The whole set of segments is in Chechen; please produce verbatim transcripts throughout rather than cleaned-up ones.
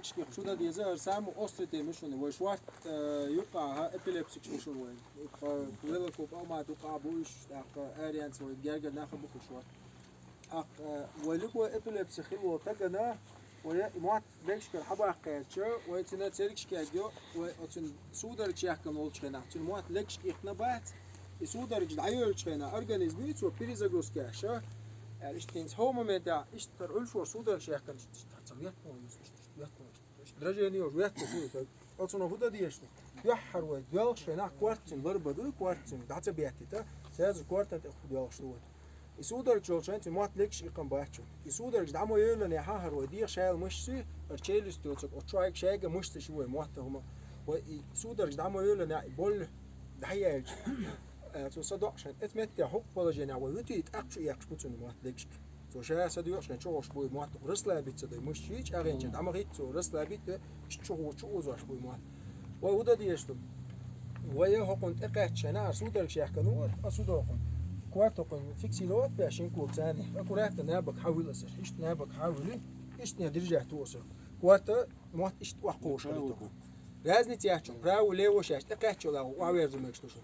Шких чу да деза, ар самый острый тема шуна. Вай шварт, э, юкъа, ха, эпилепсик шуна вай. Юкъа, лела ку палмат юкъа буш, так, арианц вай герга наха буху шварт. Ак, э, вай любой эпилепсик хило тагана, вай и мат бекшкар хабах кайча, вай цина церикшкагё, вай оцин сударчакан волчхена, цин мат лекшких на бац, и сударч дайолчхена, организм цо перезагрузка ша. Э, иштин хо момента, иштар ульшо сударчакан, иштар цавет полностью, иштар цавет полностью. Дрожение уже вет тут. Оцуна худа дешна. Яхар вай, дёлхшена квартин, ларбаду квартин, даца бетита. Сразу квартан те худа дёлхш вот. И сударч волчан, ци мат лекш и кам бачу. И сударч дамо ёлане хахар вай, дих шайл мышцы, ар челюсть тёцок, от чуайк шайга мышцы шивой мат хума. Вай и сударч дамо ёлане и боль даяйч. Э, цо садокшан, эт метте хок положение вай, вити и такчу якш пуцун мат лекшк. Цо ша садокшан чогош буй мат, расслабиться дай мышцы, чагенчен, дамо хит цо расслабить, чого чу озаш буй мат. Вай уда дешду. Вай хокон текачана, ар сударч якан вот, а судокон. Кварт хокон фиксировать бяшин клуб цани. Аккуратно набак хавиласаш, ишт набак хавили, ишт не держать туоса. Кварта мат ишт вакошалито. Разница ячун, право, лево шаш, текачала, ваверзу мекштушу.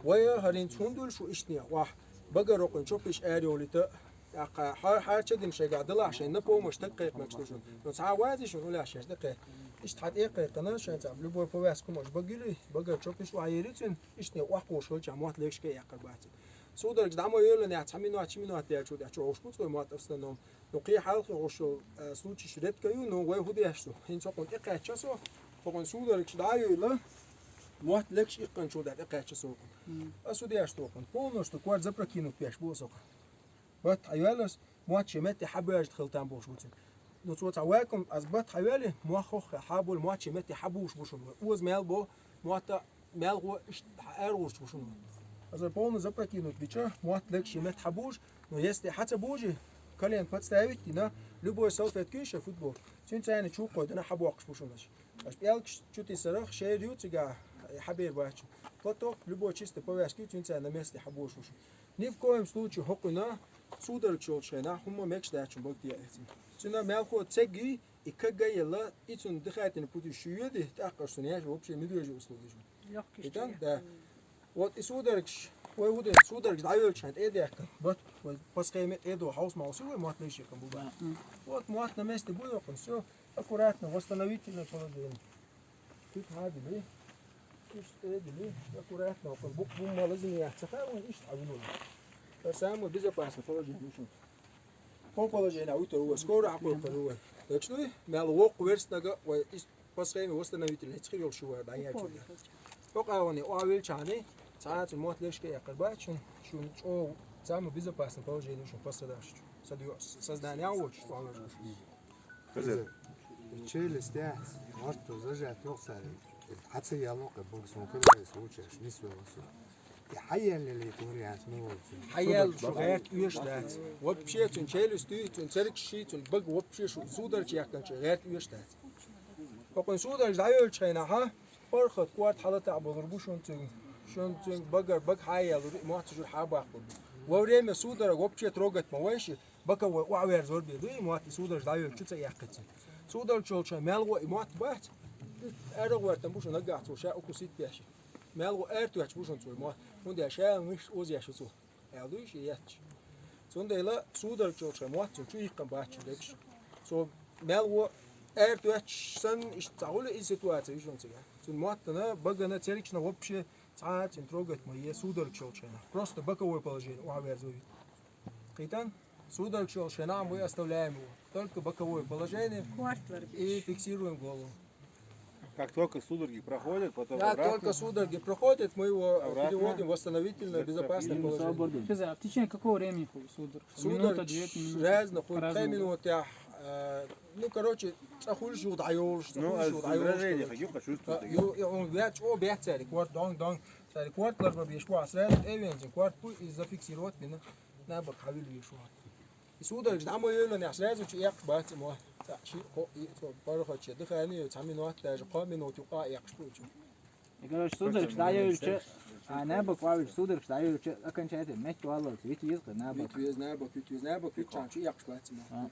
Вай харин цундул шу ишт не, вах. Багарокон чопиш ариолита. Ака, хар, харча дин шега, дала шен, на помощь так кайк мекштушун. Но ца вази шун уля шеш, так кайк. Ишт хат э кайк, кана шен ца, любой повязку мож багили, багар чопиш ва ерицин, ишт не вакошалча, мат лекшка якар баци. Сударч, дамо ёлен я, ца минуат, чи минуат я чуд, я чуош пуцой мат в основном. Но кий халхи ошол, э, случай редко ю, но вай худешсу. Хин сокон экачасо, сокон сударч да ёла, мат лекш иккан чуда экачасо. А судеш токон. Полностью кварт запрокинуть пеш босока. Бат хайвалас, мат шемети хабяжт хилтан бош буцин. Но цо ца вакум, аз бат хайвали, махох хабул мат шемети хабуш бушун. Уз мел бо, мата мел го иш эр урч бушун. Азар полно запрокинуть бича, мат лек шемет хабуш, но если хаца бужи, колен подставить, на любой салфетки ещё футбол. Цин цайны чук койдана хабуакш бушунаш. Аш пялк чути сарах, шер ю цига, хабер бачу. Платок, любой чисто повязки, цин цай на месте хабуш бушун. Ни в коем случае хокуна, сударь чолчена, хума мекш дачу бог диа. Цина мелко цеги, и кагайла, и цун дыхательный пути шуеди, так что не вообще медвежьи услуги. Лёгкий. Итан, да. Вот и сударь, ой, уден, сударь, да, ёлчан, эдяка. Вот, вот, по схеме эдо хаус мауси, ой, мат лейшиком буба. Вот, мат на месте буйокон, всё, аккуратно, восстановительное положение. Тут надо, да? Тут эдили, аккуратно, окон, бук, бум, малазин, я, цаха, он, иш, а вино. Это самое безопасное положение, ну что. По положению, а уйто, скоро, а по положению. Так что, мел вок верстнага, ой, из, по схеме восстановительной, цхи ёл шува, да, я чуя. Пока он, о, авель чаны, цаат, мот лешке, я, карбачин, шун, о, самое безопасное положение, шун пострадавший. Садё-, создание, а вот, что она же. Хызыр. Челюсть, я, морт, зажать, ёл сари. Хаци ялно, как бог, сон, как бог, случай, не свело. Хаял ле турианс мывалцу. Хаял шу гайт уеш дац. Вообще цун челюсть, цун церик ши, цун бог вообще шу сударь чакан шу гайт уеш дац. Покон сударь дайол чайна, ха? Порхот кварт халата болур бу шун цун. Шун цун багар бог хаял, муат жур хабах бу. Во время судара вообще трогать ма вайши, боковой уавер зор беду, и муат и сударь дайол чуца якыцин. Сударь чолча мялго и муат бац. Эро вартан бу шун агат, ша укусит бяши. Мялго эр туач бу шун цуй муат. Хунде ша мыш оз яшу цу. Элдуй ши ятч. Цундайла сударь чолча муат цун чу иккан бач декш. Со мялго эр туач сан иш цагули и ситуация ишун цига. Цун муат на багана церикшна вообще цаат цин трогать ма е сударь чолча. Просто боковое положение уавер зор. Китан, судорог шел шенам, мы оставляем его. Только боковое положение и фиксируем голову. Как только судороги проходят, потом... Да, обратно. Только судороги проходят, мы его, обратно, переводим в восстановительное, безопасное положение. Скажи, а в течение какого времени ходит судорог? Минута, две минуты? Разно ходит, три минуты, а, э, ну, короче, цахуль жуд айолш, ну, цахуль жуд айолш, раздражение, короче. Хочу, хочу, что-то. А, и он вяч, о, бяц, царик, вот, дон, дон, царик, вот, ларба беш, вот, сразу эвензин, вот, пу-, и зафиксировать, бина. Набак хавил вешуа. И сударь, да, мой ёлен, я сразу чи як бац мо. Та, чи, хо, и, то, пару хоче. Дыхание, ца минут, даже ко минут, ю, а, як шпучу. И, короче, сударь, да, я юче, а, набак вавил, сударь, да, я юче, окончательно, мет валлал, вит визга, набак. Вит виз, набак, вит виз, набак, вит чан, чи як бац мо. А.